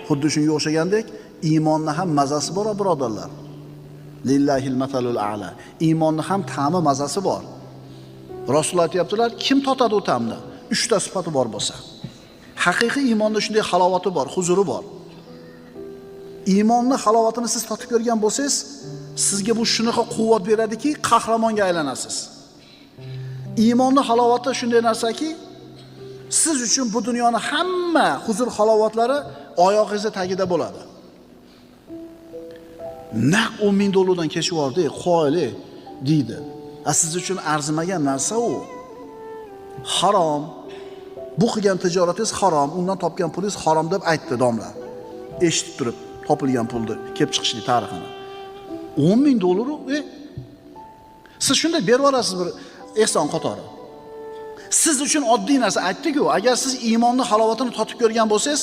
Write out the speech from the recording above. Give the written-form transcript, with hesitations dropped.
Xuddi shunga o'xshagandek, iymonni ham mazasi bor, birodarlar. Lillahil matalul a'la. Iymonni ham ta'mi, mazasi bor. Rasululloh aytayaptilar, kim totadi u ta'mni? 3 ta sifati bor bo'lsa. Haqiqiy iymonda shunday halovati bor, huzuri bor. Iymonni halovatini siz totib ko'rgan bo'lsangiz, sizga bu shunaqa quvvat beradiki, qahramonga aylanasiz. Iymonni halovati shunday narsaki, siz uchun bu dunyoni hamma huzur halovatlari oyog'ingizni tagida bo'ladi. Naq 10 ming dollardan kechib yubordi, qoyili deydi. A siz uchun arzimagan narsa u. Harom. Bu qilgan tijoratingiz harom, undan topgan pulingiz harom deb aytdi domla. Eshitib turib topilgan pulni kelib chiqishlik tarixini. 10 ming dollar siz shunday berib yuborasiz bir ehson qatori. Siz uchun oddiy narsa aytdi-ku, agar siz iymonning halovatini totib ko'rgan bo'lsangiz,